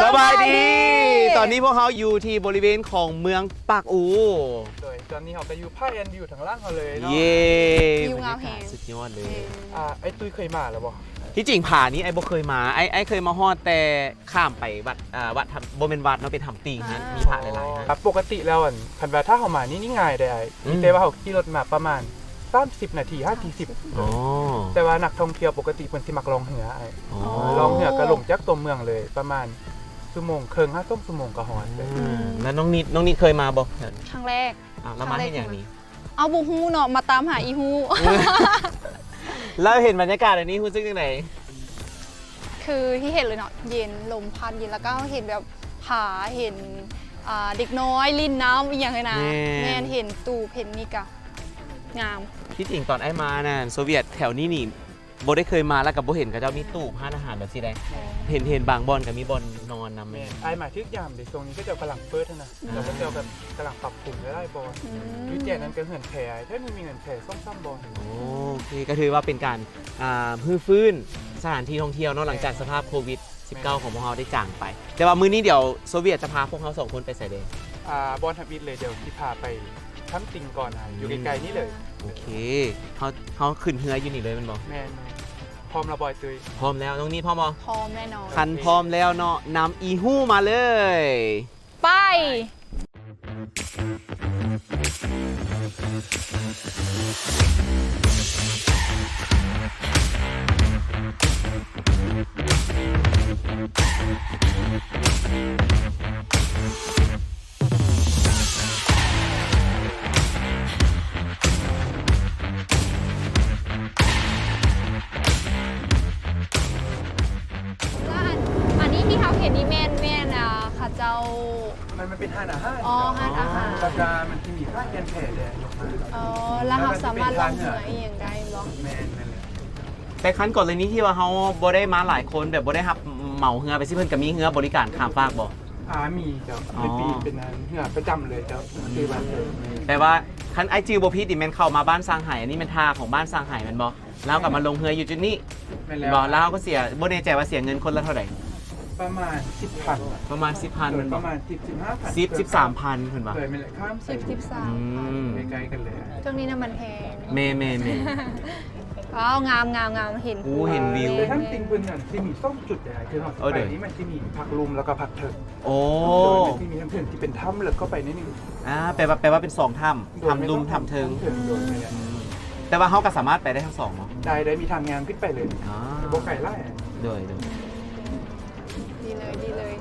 ສະບາຍດີ ສະບາຍດີ ຕອນນີ້ພວກເຮົາຢູ່ທີ່ບໍລິເວນຂອງເມືອງປາກອູ ໂດຍຕອນນີ້ເຮົາກໍຢູ່ຜາແອນວິວທາງຫຼັງເຮົາເລີຍເນາະ ເຢ້ ວິວງາມແຮງ ບັນຍາກາດສຸດຍອດເລີຍ ເອີ ອ່າ ອ້າຍຕຸ້ຍເຄີຍມາແລ້ວບໍ່? ທີ່ຈິງຜານີ້ອ້າຍບໍ່ເຄີຍມາ ອ້າຍ ອ້າຍເຄີຍມາຮອດແຕ່ຂ້າມໄປວັດ ອ່າ ວັດທຳ ບໍ່ແມ່ນວັດເນາະ ເປັນທຳຕີງຫັ້ນ ອ່າ ມີພະຫຼາຍໆ ອ່າ ປົກກະຕິແລ້ວ ອັນ ຄັນວ່າຖ້າເຮົາມານີ້ງ່າຍເດ້ ອືມ ມີແຕ່ວ່າເຮົາຂີ່ລົດມາປະມານ ສາມສິບນາທີ ຫ້າສີ່ສິບ ອໍ ແຕ່ວ່ານັກທ່ອງທ່ຽວປົກກະຕິເພິ່ນຊິມັກລ່ອງເຮືອອ້າຍ ອໍ ລ່ອງເຮືອກໍລົງຈາກຕົວເມືອງເລີຍ ປະມານຊົ່ວໂມງເຄິ່ງຫາສອງຊົ່ວໂມງກໍຮອດ ອືມ ແລ້ວນ້ອງນິດ ນ້ອງນິດເຄີຍມາບໍ່? ຄັ້ງແລກ ອ້າວ ແລ້ວມາເຮັດຫຍັງນີ້? ເອົ້າ ບໍ່ຮູ້ເນາະ ມາຕາມຫາອີ່ຮູ້ ແລ້ວເຫັນບັນຍາກາດແບບນີ້ຮູ້ສຶກຈັ່ງໃດ? ຄືທີ່ເຫັນເລີຍເນາະ ເຢັນ ລົມພັດເຢັນ ແລ້ວກໍເຫັນແບບຜາ ເຫັນ ອ່າ ເດັກນ້ອຍຫຼິ້ນນ້ຳອີ່ຫຍັງຫັ້ນນະ ແມ່ນ ແມ່ນ ເຫັນຕູບ ເຫັນນີ້ກະງາມ ທີ່ຈິງຕອນອ້າຍມານັ້ນ ໂຊວຽດແຖວນີ້ນີ້ບໍ່ໄດ້ເຄີຍມາ ແລ້ວກໍບໍ່ເຫັນເຂົາເຈົ້າມີຕູບ ຮ້ານອາຫານແບບຊີ້ໃດ ອໍ ເຫັນ ເຫັນບາງບ່ອນກໍມີບ່ອນນອນນຳ ແມ່ນ ອ້າຍມາຖືກຍາມເດ ຊ່ວງນີ້ເຂົາເຈົ້າກຳລັງເປີດຫັ້ນນະ ອ່າ ແລ້ວເຂົາເຈົ້າກໍກຳລັງປັບປຸງຫຼາຍໆບ່ອນ ອືມ ຢູ່ແຈນັ້ນກໍເຮືອນແພ ແຖວນີ້ມີເຮືອນແພສອງສາມບ່ອນ ໂອເຄ ກໍຖືວ່າເປັນການ ອ່າ ຮື້ຟື້ນສະຖານທີ່ທ່ອງທ່ຽວເນາະ ແມ່ນ ຫຼັງຈາກສະພາບໂຄວິດສິບເກົ້າ ແມ່ນ ຂອງພວກເຮົາໄດ້ຈາງໄປ ແຕ່ວ່າມື້ນີ້ດຽວໂຊວຽດຈະພາພວກເຮົາສອງຄົນໄປໃສແດ່? ອ່າ ບ່ອນທຳອິດເລີຍ ດຽວຊິພາໄປຖ້ຳຕິງກ່ອນ ອືມ ຢູ່ໃກ້ໆນີ້ເລີຍ ໂອເຄ ເຮົາ ເຮົາຂຶ້ນເຮືອຢູ່ນີ້ເລີຍແມ່ນບໍ່? ແມ່ນໆ ພ້ອມແລ້ວບໍ່ອ້າຍຕຸ້ຍ? ພ້ອມແລ້ວ ນ້ອງນິດພ້ອມບໍ່? ພ້ອມແນ່ນອນ ຄັນພ້ອມແລ້ວເນາະ ນຳອີ່ຮູ້ມາເລີຍ ໄປ ແລ້ວອັນ ອັນນີ້ທີ່ເຮົາເຫັນນີ້ແມ່ນ ແມ່ນ ອ່າ ເຂົາເຈົ້າ ມັນ ມັນເປັນຮ້ານອາຫານ ອໍ ຮ້ານອາຫານ ແລ້ວກໍມັນຊິມີພະແອນແພແດ່ ອໍ ແລ້ວເຮົາສາມາດລ່ອງເຮືອອີ່ຫຍັງໄດ້ແມ່ນບໍ່? ແມ່ນ ແມ່ນແຫຼະ ແຕ່ຄັນກໍລະນີທີ່ວ່າເຮົາບໍ່ໄດ້ມາຫຼາຍຄົນ ແບບບໍ່ໄດ້ຮັບເໝົາເຮືອໄປຊີ້ ເພິ່ນກໍມີເຮືອບໍລິການຂ້າມຟາກບໍ່? ອ່າ ມີເຈົ້າ ອໍ ເປັນປີ ເປັນເຮືອປະຈຳເລີຍເຈົ້າ ອືມ ທີ່ວ່າ ແປວ່າຄັນອ້າຍຈື່ບໍ່ຜິດນີ້ແມ່ນເຂົ້າມາບ້ານຊ່າງໄຫ ອັນນີ້ແມ່ນທ່າຂອງບ້ານຊ່າງໄຫແມ່ນບໍ່? ແລ້ວກໍມາລົງເຮືອຢູ່ຈຸດນີ້ ແມ່ນແລ້ວ ແມ່ນບໍ່? ແລ້ວເຮົາກໍເສຍ ບໍ່ແນ່ໃຈວ່າເສຍເງິນຄົນລະເທົ່າໃດ? ປະມານສິບພັນ ປະມານສິບພັນແມ່ນບໍ່? ປະມານສິບ ສິບຫ້າພັນ ສິບ ສິບສາມພັນເພິ່ນວ່າ ແມ່ນແຫຼະ ຂ້າມ ສິບ ສິບສາມ ອືມ ໃກ້ໆກັນເລີຍ ຊ່ວງນີ້ນ້ຳມັນແພງ ແມ່ນໆໆ ວ້າວ ງາມໆໆ ເຫັນ ໂອ້ ເຫັນວິວ ແຕ່ທາງຕິງເພິ່ນນັ້ນຊິມີສອງຈຸດໃດ ຄືເຮົາໄປນີ້ມັນຊິມີພາກລຸ່ມ ແລ້ວກໍພາກເທິງ ໂອ້ ໂດຍ ມັນຊິມີທາງເທິງທີ່ເປັນຖ້ຳເລິກເຂົ້າໄປໜ້ອຍໜຶ່ງ ອ່າ ແປວ່າ ແປວ່າເປັນສອງຖ້ຳ ໂດຍ ຖ້ຳລຸ່ມ ແມ່ນ ຖ້ຳເທິງ ຖ້ຳເທິງ ໂດຍ ອືມ ແຕ່ວ່າເຮົາກໍສາມາດໄປໄດ້ທັງສອງເນາະ ໄດ້ ໄດ້ ມີທາງຍ່າງຂຶ້ນໄປເລີຍ ອ່າ ບໍ່ໄກຫຼາຍ ໂດຍ ໂດຍ ດີເລີຍ ດີເລີຍ.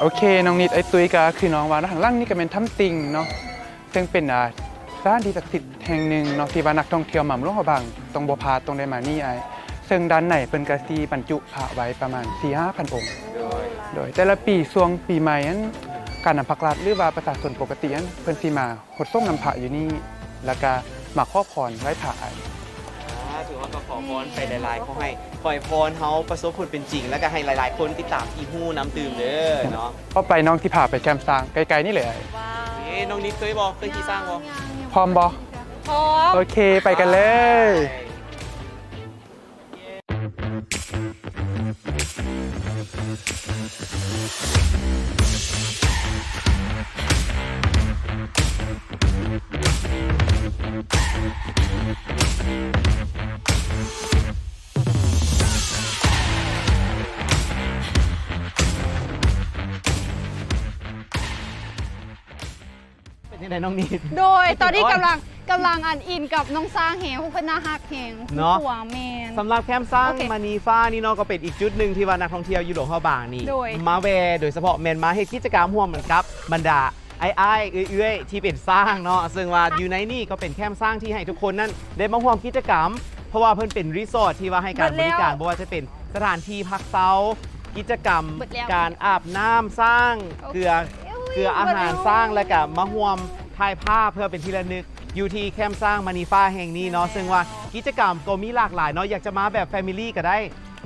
ໂອເຄ ນ້ອງນິດ ອ້າຍຕຸ້ຍ ກໍຄືນ້ອງວ່າເນາະ ທາງຫຼັງນີ້ກໍແມ່ນຖ້ຳຕິ່ງເນາະ ເຊິ່ງເປັນ ອ່າ ສະຖານທີ່ສັກສິດແຫ່ງໜຶ່ງເນາະ ທີ່ວ່ານັກທ່ອງທ່ຽວມາເມືອງຫຼວງພະບາງຕ້ອງບໍ່ພາດ ຕ້ອງໄດ້ມານີ້ອ້າຍ. ເຊິ່ງດ້ານໃນເພິ່ນກະຊິບັນຈຸພະໄວ້ປະມານສີ່ຫ້າພັນອົງ. ໂດຍ ໂດຍ ແຕ່ລະປີຊ່ວງປີໃໝ່ຫັ້ນ ການນຳພະຄະລັດ ຫຼືວ່າປະຊາຊົນປົກກະຕິຫັ້ນ ເພິ່ນຊິມາ ຫົດສົງນ້ຳພະຢູ່ນີ້ ແລ້ວກະມາຂໍພອນໄຫວ້ພະອ້າຍ. ອ່າ ຖືວ່າກໍຂໍພອນໄປຫຼາຍໆ ຂໍໃຫ້ ຂໍໃຫ້ພອນເຮົາປະສົບຜົນເປັນຈິງ ແລ້ວກະໃຫ້ຫຼາຍໆຄົນຕິດຕາມອີ່ຮູ້ນຳຕື່ມເດີເນາະ. ຕໍ່ໄປນ້ອງຊິພາໄປແຄມຊ້າງໃກ້ໆນີ້ເລີຍ. ເອີ ນ້ອງນິດເຄີຍບໍ່? ເຄີຍຂີ່ຊ້າງບໍ່? ພ້ອມບໍ່? ພ້ອມ. ໂອເຄ ໄປກັນເລີຍ. ໄປ. ເປັນຈັ່ງໃດນ້ອງນິດ? ໂດຍ ຕອນນີ້ກຳລັງ ກຳລັງອັນ ອິນກັບນ້ອງຊ້າງແຮງ ເພິ່ນໜ້າຮັກແຮງ. ເນາະ ແມ່ນ. ສຳລັບແຄມຊ້າງ ໂອເຄ ມະນີຟ້ານີ້ເນາະ ກໍເປັນອີກຈຸດໜຶ່ງທີ່ວ່ານັກທ່ອງທ່ຽວຢູ່ຫຼວງພະບາງນີ້ ໂດຍ ມາແວ່ໂດຍສະເພາະ ແມ່ນມາເຮັດກິດຈະກຳຮ່ວມກັນກັບບັນດາອ້າຍໆ ເອື້ອຍໆ ທີ່ເປັນຊ້າງເນາະ. ເຊິ່ງວ່າຢູ່ໃນນີ້ກໍເປັນແຄມຊ້າງທີ່ໃຫ້ທຸກຄົນນັ້ນໄດ້ມາຮ່ວມກິດຈະກຳ ເພາະວ່າເພິ່ນເປັນຣີສອດທີ່ວ່າໃຫ້ການບໍລິການ ບໍ່ວ່າຈະເປັນສະຖານທີ່ພັກເຊົາ, ກິດຈະກຳ ເບິດແລ້ວ ການອາບນ້ຳຊ້າງ, ໂອເຄ ເກືອ ເກືອອາຫານຊ້າງ ແລ້ວກະມາຮ່ວມຖ່າຍພາບເພື່ອເປັນທີ່ລະນຶກ ຢູ່ທີ່ແຄມຊ້າງມະນີຟ້າແຫ່ງນີ້ເນາະ. ແມ່ນແລ້ວ ເຊິ່ງວ່າກິດຈະກຳກໍມີຫຼາກຫຼາຍເນາະ ຢາກຈະມາແບບແຟມິລີກໍໄດ້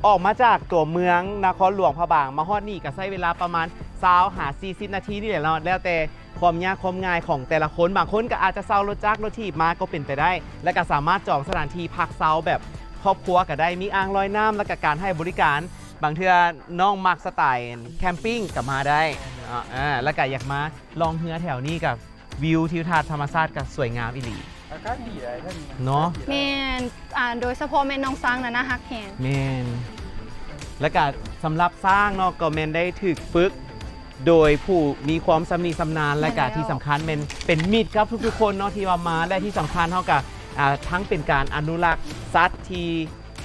ອອກມາຈາກຕົວເມືອງນະຄອນຫຼວງພະບາງມາຮອດນີ້ກໍໃຊ້ເວລາປະມານຊາວຫາສີ່ສິບນາທີນີ້ແຫຼະເນາະ ແລ້ວແຕ່ຄວາມຍາກຄວາມງ່າຍຂອງແຕ່ລະຄົນ. ບາງຄົນກໍອາດຈະເຊົ່າລົດຈັກລົດຖີບມາກໍເປັນໄປໄດ້ ແລ້ວກໍສາມາດຈອງສະຖານທີ່ພັກເຊົາແບບຄອບຄົວກໍໄດ້ ມີອ່າງລອຍນ້ຳ ແລ້ວກໍການໃຫ້ບໍລິການ. ບາງເທື່ອນ້ອງມັກສະໄຕແຄມປິງກໍມາໄດ້ເນາະ ເອີ ແລ້ວກໍຢາກມາລ່ອງເຮືອແຖວນີ້ກໍ ວິວທິວທັດທຳມະຊາດກໍສວຍງາມອີ່ຫຼີ. ອາກາດດີຫຼາຍເນາະ. ແມ່ນ ອ່າ ໂດຍສະເພາະແມ່ນນ້ອງຊ້າງນະ ໜ້າຮັກແຮງ. ແມ່ນ ແລ້ວກະສຳລັບຊ້າງເນາະ ກໍແມ່ນໄດ້ຖືກຝຶກໂດຍຜູ້ມີຄວາມຊຳນິຊຳນານ ແລະກະທີ່ສຳຄັນແມ່ນເປັນມິດກັບທຸກໆຄົນເນາະ ທີ່ວ່າມາ ແລະທີ່ສຳຄັນເຮົາກະ ອ່າ ທັງເປັນການອະນຸລັກສັດທີ່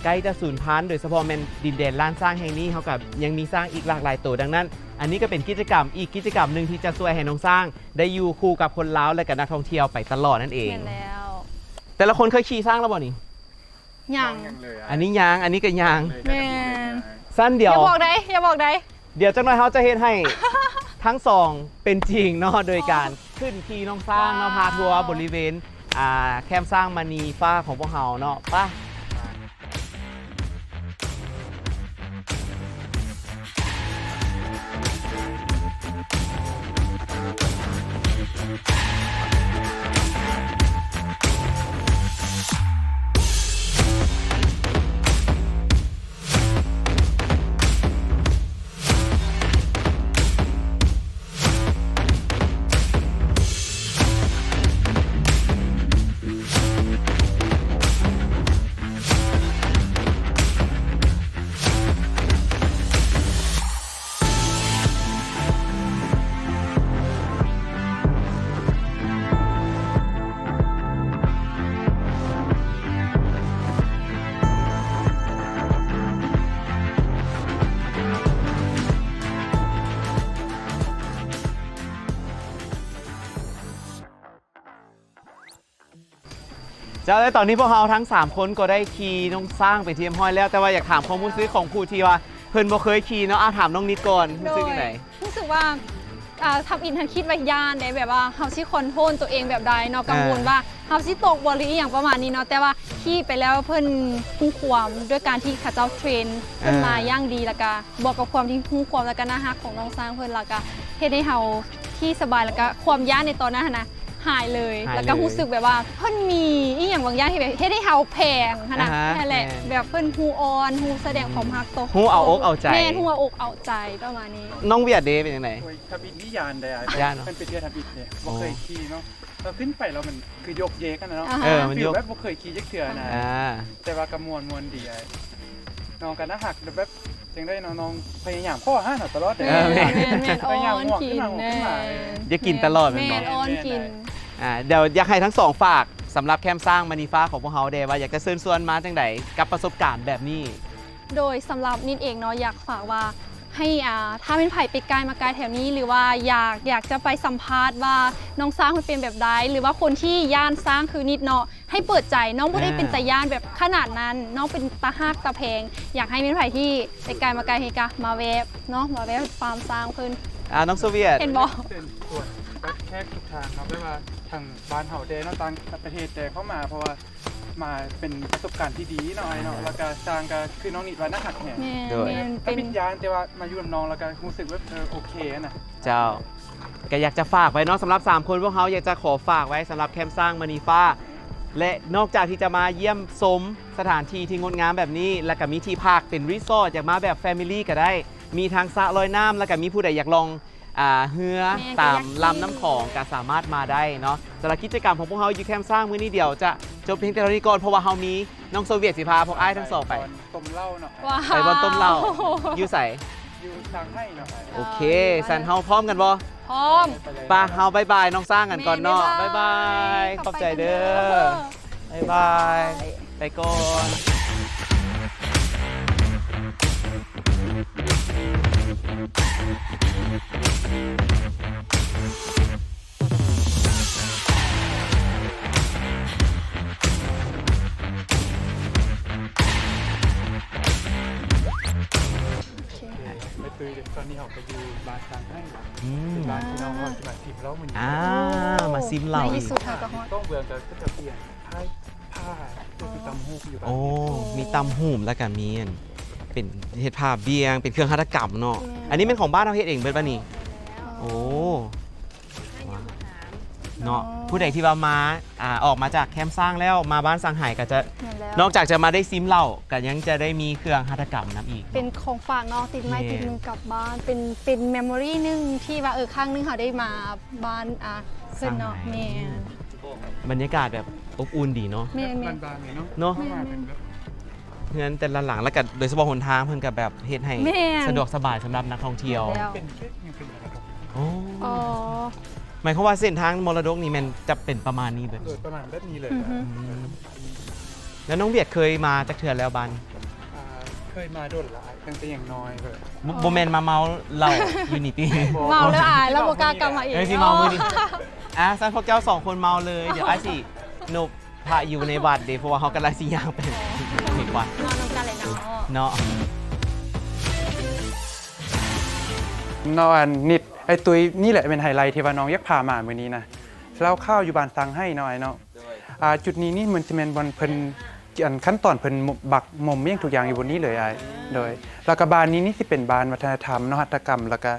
ໃກ້ຈະສູນພັນ ໂດຍສະເພາະແມ່ນດິນແດນລ້ານຊ້າງແຫ່ງນີ້ ເຮົາກະຍັງມີຊ້າງອີກຫຼາກຫຼາຍໂຕ. ດັ່ງນັ້ນ ອັນນີ້ກໍເປັນກິດຈະກຳອີກກິດຈະກຳໜຶ່ງທີ່ຈະຊ່ວຍໃຫ້ນ້ອງຊ້າງ ໄດ້ຢູ່ຄູ່ກັບຄົນລາວ ແລະກະນັກທ່ອງທ່ຽວໄປຕະຫຼອດນັ້ນເອງ. ແມ່ນແລ້ວ. ແຕ່ລະຄົນເຄີຍຂີ່ຊ້າງແລ້ວບໍ່ນີ້? ຍັງ. ອັນນີ້ຍັງ ອັນນີ້ກໍຍັງ. ແມ່ນ. ຊັ້ນດຽວ ຢ່າບອກໃດ໋ ຢ່າບອກໃດ໋. ດຽວຈັກໜ້ອຍເຮົາຈະເຮັດໃຫ້ທັງສອງເປັນຈິງເນາະ ໂດຍການຂຶ້ນຂີ່ນ້ອງຊ້າງເນາະ ວ້າວ ພາທົວບໍລິເວນ ອ່າ ແຄມຊ້າງມະນີຟ້າຂອງພວກເຮົາເນາະ. ໄປ. ເຈົ້າ ແລະຕອນນີ້ພວກເຮົາທັງສາມຄົນກໍໄດ້ຂີ່ນ້ອງຊ້າງເປັນທີ່ຮຽບຮ້ອຍແລ້ວ ແຕ່ວ່າຢາກຖາມຄວາມຮູ້ສຶກຂອງຜູ້ທີ່ວ່າເພິ່ນບໍ່ເຄີຍຂີ່ເນາະ. ອາ ຖາມນ້ອງນິດກ່ອນ ຮູ້ສຶກຈັ່ງໃດ? ໂດຍ ຮູ້ສຶກວ່າ ອ່າ ທຳອິດຫັ້ນຄິດວ່າຢ້ານເດ້ ແບບວ່າເຮົາຊິຄອນໂທຣນຕົວເອງແບບໃດເນາະ ກັງວົນວ່າເຮົາຊິຕົກບໍ່ ຫຼືອີ່ຫຍັງປະມານນີ້ເນາະ. ແຕ່ວ່າຂີ່ໄປແລ້ວເພິ່ນຮູ້ຄວາມ ດ້ວຍການທີ່ເຂົາເຈົ້າເທຣນເພິ່ນມາຢ່າງດີ ແລ້ວກະ ບວກກັບຄວາມທີ່ຮູ້ຄວາມ ແລ້ວກະໜ້າຮັກຂອງນ້ອງຊ້າງເພິ່ນ ແລ້ວກະເຮັດໃຫ້ເຮົາຂີ່ສະບາຍ ແລ້ວກະຄວາມຢ້ານໃນຕອນນັ້ນຫັ້ນນະຫາຍເລີຍ ຫາຍເລີຍ ແລ້ວກະຮູ້ສຶກແບບວ່າເພິ່ນມີອີ່ຫຍັງບາງຢ່າງທີ່ແບບເຮັດໃຫ້ເຮົາແພງຫັ້ນນະ. ຫັ້ນແຫຼະ ແມ່ນ ແບບເພິ່ນຮູ້ອ່ອນ ຮູ້ສະແດງຄວາມຮັກຕໍ່ ຮູ້ເອົາອົກເອົາໃຈ. ແມ່ນ ຮູ້ເອົາອົກເອົາໃຈປະມານນີ້. ນ້ອງວຽດເດ ເປັນຈັ່ງໃດ? ໂອ້ຍ ທຳອິດນີ້ຢ້ານເດ້ ຢ້ານເນາະ ເປັນເທື່ອທຳອິດເດ້ ບໍ່ເຄີຍຂີ່ເນາະ. ເຮົາຂຶ້ນໄປແລ້ວມັນຄືຍົກເຢກຫັ້ນນະເນາະ. ເອີ ມັນຍົກ ແບບບໍ່ເຄີຍຂີ່ຈັກເທື່ອນະ. ອ່າ ແຕ່ວ່າກໍມ່ວນ ມ່ວນດີອ້າຍ. ນ້ອງກໍໜ້າຮັກ ແບບຈັ່ງໃດເນາະ ນ້ອງພະຍາຍາມຂໍຫາເຮົາຕະຫຼອດເດ້. ເອີ ແມ່ນ ແມ່ນ ແມ່ນ ພະຍາຍາມ ອ້ອນກິນ ເອີ ຢາກກິນຕະຫຼອດແມ່ນບໍ່? ແມ່ນ ອ້ອນກິນ. ອ່າ ດຽວຢາກໃຫ້ທັງສອງຝາກສຳລັບແຄມຊ້າງມະນີຟ້າຂອງພວກເຮົາແດ່ ວ່າຢາກຈະເຊີນຊວນມາຈັ່ງໃດກັບປະສົບການແບບນີ້? ໂດຍສຳລັບນິດເອງເນາະ ຢາກຝາກວ່າ ໃຫ້ ອ່າ ຖ້າແມ່ນໃຜໄປກາຍມາກາຍແຖວນີ້ ຫຼືວ່າຢາກ ຢາກຈະໄປສຳພາດວ່ານ້ອງຊ້າງເພິ່ນເປັນແບບໃດ ຫຼືວ່າຄົນທີ່ຢ້ານຊ້າງຄືນິດເນາະ ໃຫ້ເປີດໃຈ. ນ້ອງບໍ່ໄດ້ ອ່າ ເປັນຕາຢ້ານແບບຂະໜາດນັ້ນ ນ້ອງເປັນຕາຮັກຕາແພງ. ຢາກໃຫ້ແມ່ນໃຜທີ່ໄປກາຍມາກາຍເຮັດກະມາແວະເນາະ ມາແວະຟາມຊ້າງເພິ່ນ. ອ່າ ນ້ອງໂຊວຽດ ເຫັນບໍ່? ເປັນສ່ວນແຂກທຸກທ່ານເນາະ ແບບວ່າທາງບ້ານເຮົາແດ່ເນາະ ຕ່າງປະເທດແດ່ເຂົ້າມາ ເພາະວ່າ ມາເປັນປະສົບການທີ່ດີເນາະ ອ້າຍເນາະ ແລ້ວກະຊ້າງກະຄືນ້ອງນິດວ່າໜ້າຮັກແຮງ. ແມ່ນ ໂດຍ ແມ່ນ ກໍ ເປັນ ປິດຢ້ານ ແຕ່ວ່າມາຢູ່ນຳນ້ອງແລ້ວກະຮູ້ສຶກແບບ ເອີ ໂອເຄນະ. ເຈົ້າ ກໍຢາກຈະຝາກໄວ້ເນາະ ສຳລັບສາມຄົນພວກເຮົາ ຢາກຈະຂໍຝາກໄວ້ສຳລັບແຄມຊ້າງມະນີຟ້າ ແລະ ນອກຈາກທີ່ຈະມາຢ້ຽມຊົມສະຖານທີ່ທີ່ງົດງາມແບບນີ້ ແລ້ວກໍມີທີ່ພັກເປັນຣີສອດ ຢາກມາແບບແຟມິລີກໍໄດ້ ມີທັງສະລອຍນ້ຳ ແລ້ວກໍມີຜູ້ໃດຢາກລ່ອງ ອ່າ ເຮືອ ແມ່ນ ຕາມລຳນ້ຳຂອງ ກໍສາມາດມາໄດ້ເນາະ. ສຳລັບກິດຈະກຳຂອງພວກເຮົາຢູ່ແຄມຊ້າງມື້ນີ້ ດຽວຈະຈົບພຽງແຕ່ເທົ່ານີ້ກ່ອນ ເພາະວ່າເຮົາມີນ້ອງໂຊວຽດຊິພາພວກອ້າຍທັງສອງໄປ ໄປບ່ອນຕົ້ມເຫຼົ້າເນາະ. ວ້າວ ໄປບ່ອນຕົ້ມເຫຼົ້າ ຢູ່ໃສ? ຢູ່ຊາງໄຫ້ເນາະ. ໂອເຄ ຊັ້ນເຮົາພ້ອມກັນບໍ່? ພ້ອມ ໄປເລີຍ ປະ ເຮົາບາຍບາຍນ້ອງຊ້າງກັນກ່ອນເນາະ. ແມ່ນ ບາຍບາຍ ບາຍບາຍ ຂອບໃຈເດີ ຂອບໃຈເດີ ບາຍບາຍ ບາຍບາຍ ໄປກ່ອນ. ໂອເຄ ແມ່ຕຸ້ຍ ຕອນນີ້ເຮົາກໍຢູ່ບ້ານຊາງໄຫ້ ອືມ ເປັນບ້ານທີ່ນ້ອງເຮົາຊິມາຊິມເຫຼົ້າມື້ນີ້. ອ່າ ມາຊິມເຫຼົ້າອີກ ໃນທີ່ສຸດເຮົາກໍຮອດ. ຕ້ອງເບິ່ງກໍຄືຈະປ່ຽນ ພາ ພາ ກໍຄືຕຳຫູກຢູ່ບ້ານ. ໂອ້ ມີຕຳຫູກ ແລ້ວກໍມີອັນ ເປັນເຮັດຜ້າບ່ຽງ ເປັນເຄື່ອງຫັດຖະກຳເນາະ. ແມ່ນ ອັນນີ້ແມ່ນຂອງບ້ານເຮົາເຮັດເອງເບິດປະນີ້? ໂອ້ ເນາະ ຜູ້ໃດທີ່ວ່າມາ ອ່າ ອອກມາຈາກແຄມຊ້າງແລ້ວ ມາບ້ານຊາງໄຫ້ກໍຈະ ແມ່ນແລ້ວ ນອກຈາກຈະມາໄດ້ຊິມເຫຼົ້າ ກໍຍັງຈະໄດ້ມີເຄື່ອງຫັດຖະກຳນຳອີກ ເປັນຂອງຝາກເນາະ ຕິດໄມ້ ແມ່ນ ຕິດມືກັບບ້ານ ເປັນ ເປັນເມມໂມຣີໜຶ່ງທີ່ວ່າ ເອີ ຄັ້ງໜຶ່ງເຮົາໄດ້ມາບ້ານ ອ່າ ເພິ່ນເນາະ. ຊາງໄຫ້ ແມ່ນ ບັນຍາກາດແບບອົບອຸ່ນດີເນາະ. ແມ່ນໆ ບ້ານໆເນາະ ເນາະ ເປັນແບບ ເຮືອນແຕ່ລະຫຼັງ ແລ້ວກໍໂດຍສະເພາະຫົນທາງເພິ່ນກໍແບບເຮັດໃຫ້ ແມ່ນ ສະດວກສະບາຍສຳລັບນັກທ່ອງທ່ຽວ. ເປັນເຂດຫຍັງເປັນ ອໍ ອໍ ໝາຍຄວາມວ່າເສັ້ນທາງມໍລະດົກນີ້ແມ່ນຈະເປັນປະມານນີ້ເບິດ? ໂດຍປະມານແບບນີ້ເລີຍ. ອືມ ແລ້ວນ້ອງວຽດເຄີຍມາຈັກເທື່ອແລ້ວບ້ານ? ອ່າ ເຄີຍມາດົນຫຼາຍ ຕັ້ງແຕ່ຍັງນ້ອຍເລີຍ. ບໍ່ ບໍ່ແມ່ນມາເມົາເຫຼົ້າຢູ່ນີ້ຕິ? ບໍ່ ເມົາແລ້ວອາຍ ແລ້ວບໍ່ກ້າກັບມາອີກ. ເອີ ຊິເມົາມື້ນີ້. ອ່າ ຊັ້ນພວກເຈົ້າສອງຄົນເມົາເລີຍ ດຽວອ້າຍຊິນົບ ພະຢູ່ໃນວັດເດ້ ເພາະວ່າເຮົາກຳລັງຊິຍ່າງໄປໃນວັດ ເນາະ ນ້ອງກາເລນເນາະ ເນາະ ນ້ອງອັນນິດ ໄອ້ຕຸ້ຍ ນີ້ແຫຼະແມ່ນໄຮໄລທີ່ວ່ານ້ອງຢາກພາມາມື້ນີ້ນະ ເຫຼົ້າຂາວຢູ່ບ້ານຊາງໄຫ້ເນາະ ອ້າຍເນາະ. ອ່າ ຈຸດນີ້ນີ້ມັນຈະແມ່ນບ່ອນເພິ່ນ ອັນຂັ້ນຕອນເພິ່ນບັກໝົມຫຍັງທຸກຢ່າງຢູ່ບ່ອນນີ້ເລີຍອ້າຍ. ໂດຍ ແລ້ວກໍບ້ານນີ້ນີ້ຊິເປັນບ້ານວັດທະນະທຳເນາະ ຫັດຖະກຳ ແລ້ວກໍ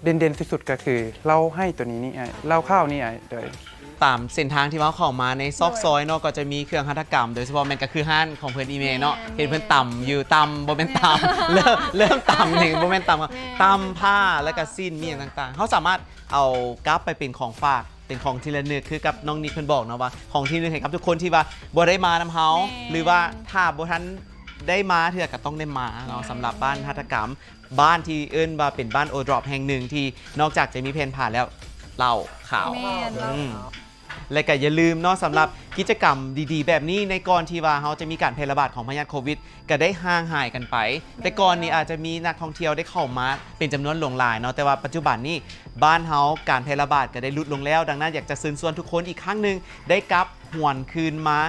ເດັ່ນໆ ທີ່ສຸດກໍຄືເຫຼົ້າໄຫ້ຕົວນີ້ນີ້ອ້າຍ ເຫຼົ້າຂາວນີ້ອ້າຍ. ໂດຍ ຕາມເສັ້ນທາງທີ່ເຮົາເຂົ້າມາໃນຊອກຊອຍເນາະ ກໍຈະມີເຄື່ອງຫັດຖະກຳ ໂດຍສະເພາະແມ່ນກໍຄືຮ້ານຂອງເພິ່ນອີ່ແມ່ເນາະ. ແມ່ນ ເຫັນເພິ່ນຕຳຢູ່ ຕຳ ບໍ່ແມ່ນຕຳ ເລີ່ມ ເລີ່ມຕຳນີ້ ບໍ່ແມ່ນຕຳ ແມ່ນ ຕຳຜ້າ ແລ້ວກໍສິ້ນ ມີຫຍັງຕ່າງໆ ເຮົາສາມາດເອົາກັບໄປເປັນຂອງຝາກ ເປັນຂອງທີ່ລະນຶກ ຄືກັບນ້ອງນິດເພິ່ນບອກເນາະວ່າ ຂອງທີ່ລະນຶກໃຫ້ກັບທຸກຄົນທີ່ວ່າບໍ່ໄດ້ມານຳເຮົາ ແມ່ນ ຫຼືວ່າຖ້າບໍ່ທັນໄດ້ມາເທື່ອກໍຕ້ອງໄດ້ມາເນາະ. ແມ່ນ ສຳລັບບ້ານຫັດຖະກຳ ບ້ານທີ່ເອີ້ນວ່າເປັນບ້ານໂອດຣອບແຫ່ງໜຶ່ງ ທີ່ນອກຈາກຈະມີແຜ່ນຜ້າແລ້ວ ເຫຼົ້າຂາວ ແມ່ນ ອືມ ແລະກໍຢ່າລືມເນາະ ສຳລັບກິດຈະກຳດີໆແບບນີ້ ໃນກ່ອນທີ່ວ່າເຮົາຈະມີການແຜ່ລະບາດຂອງພະຍາດໂຄວິດ ກໍໄດ້ຫ່າງຫາຍກັນໄປ. ແມ່ນ ແຕ່ກ່ອນນີ້ອາດຈະມີນັກທ່ອງທ່ຽວໄດ້ເຂົ້າມາເປັນຈຳນວນຫຼວງຫຼາຍເນາະ ແຕ່ວ່າປັດຈຸບັນນີ້ບ້ານເຮົາການແຜ່ລະບາດກໍໄດ້ຫຼຸດລົງແລ້ວ. ດັ່ງນັ້ນ ຢາກຈະເຊີນຊວນທຸກຄົນອີກຄັ້ງໜຶ່ງ ໄດ້ກັບຫວນຄືນມາ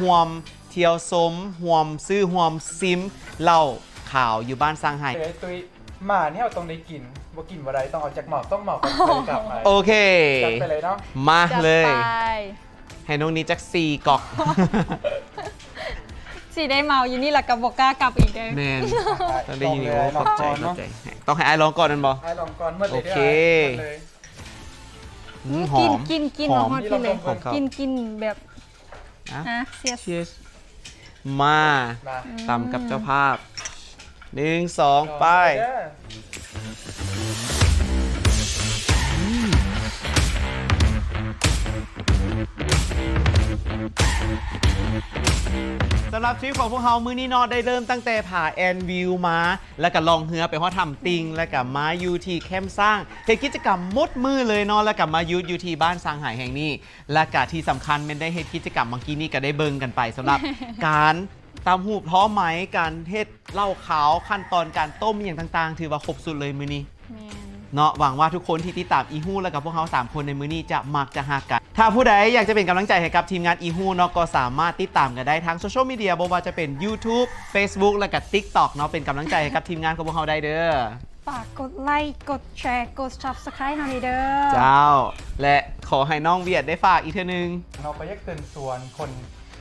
ຮ່ວມ ທ່ຽວຊົມ ຮ່ວມຊື້ ຮ່ວມຊິມເຫຼົ້າຂາວຢູ່ບ້ານຊາງໄຫ້. ເອີຍ ຕຸ້ຍ ມານີ້ເຮົາຕ້ອງໄດ້ກິນ ບໍ່ກິນບໍ່ໄດ້ ຕ້ອງເອົາຈັກເໝົາ ສອງເໝົາ ເຮົາຈຶ່ງກັບໄປ. ໂອເຄ ຈັດໄປເລີຍເນາະ ມາເລີຍ ຈັດໄປ ໃຫ້ນ້ອງນິດຈັກສີ່ກອກ. ຊິໄດ້ເມົາຢູ່ນີ້ ແລ້ວກໍບໍ່ກ້າກັບອີກເດີ. ແມ່ນ ຕ້ອງໄດ້ຢູ່ນີ້. ໂອ້ ຂອບໃຈ ຂອບໃຈ. ຕ້ອງໃຫ້ອ້າຍລອງກ່ອນແມ່ນບໍ່? ອ້າຍລອງກ່ອນ ໝົດເລີຍ. ໂອເຄ ເດີ ອືມ ຫອມ ກິນ ກິນ ຫອມ ຫອມ ກິນ ກິນແບບ ອ່ະ ອ່ະ Cheers Cheers ມາ ມາ ຕຳກັບເຈົ້າພາບ ໜຶ່ງ ສອງ ໄປ. ສຳລັບທຣິບຂອງພວກເຮົາມື້ນີ້ເນາະ ໄດ້ເລີ່ມຕັ້ງແຕ່ຜາແອນວິວມາ ແລ້ວກໍລ່ອງເຮືອໄປຮອດຖ້ຳຕິ່ງ ແລ້ວກໍມາຢູ່ທີ່ແຄມຊ້າງ ເຮັດກິດຈະກຳໝົດມື້ເລີຍເນາະ ແລ້ວກໍມາຢຸດຢູ່ທີ່ບ້ານຊາງໄຫແຫ່ງນີ້. ແລະກະທີ່ສຳຄັນແມ່ນໄດ້ເຮັດກິດຈະກຳ ເມື່ອກີ້ນີ້ກະໄດ້ເບິ່ງກັນໄປ ສຳລັບການ ຕຳຫູກ ທໍໄໝ ການເຮັດເຫຼົ້າຂາວ ຂັ້ນຕອນການຕົ້ມ ອີ່ຫຍັງຕ່າງໆ ຖືວ່າຄົບສຸດເລີຍມື້ນີ້ ແມ່ນ ເນາະ. ຫວັງວ່າທຸກຄົນທີ່ຕິດຕາມອີ່ຮູ້ ແລ້ວກໍພວກເຮົາສາມຄົນໃນມື້ນີ້ຈະມັກຈະຮັກກັນ. ຖ້າຜູ້ໃດຢາກຈະເປັນກຳລັງໃຈໃຫ້ກັບທີມງານອີ່ຮູ້ເນາະ ກໍສາມາດຕິດຕາມກັນໄດ້ທາງໂຊຊຽວມີເດຍ ບໍ່ວ່າຈະເປັນ YouTube Facebook ແລ້ວກໍ TikTok ເນາະ ເປັນກຳລັງໃຈໃຫ້ກັບທີມງານຂອງພວກເຮົາໄດ້ເດີ້. ຝາກກົດໄລ ກົດແຊ ກົດ Subscribe ເຮົານີ້ເດີ້. ເຈົ້າ ແລະ ຂໍໃຫ້ນ້ອງວຽດໄດ້ຝາກອີກເທື່ອໜຶ່ງ. ເນາະ ກໍຢາກເຊີນຊວນຄົນ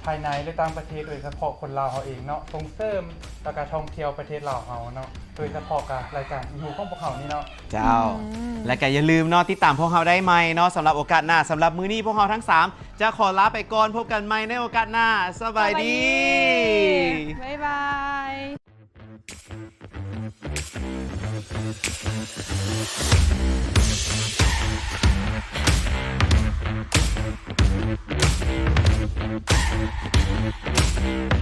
ພາຍໃນ ແລະ ຕ່າງປະເທດ ໂດຍສະເພາະຄົນລາວເຮົາເອງເນາະ ສົ່ງເສີມ ແລ້ວກະທ່ອງທ່ຽວປະເທດລາວເຮົາເນາະ ໂດຍສະເພາະກະລາຍການອີ່ຮູ້ຂອງພວກເຮົານີ້ເນາະ. ເຈົ້າ ອືມ ແລະ ກະຢ່າລືມເນາະ ຕິດຕາມພວກເຮົາໄດ້ໃໝ່ເນາະ ສຳລັບໂອກາດໜ້າ. ສຳລັບມື້ນີ້ພວກເຮົາທັງສາມຈະຂໍລາໄປກ່ອນ ພົບກັນໃໝ່ໃນໂອກາດໜ້າ. ສະບາຍດີ ສະບາຍດີ ບາຍບາຍ.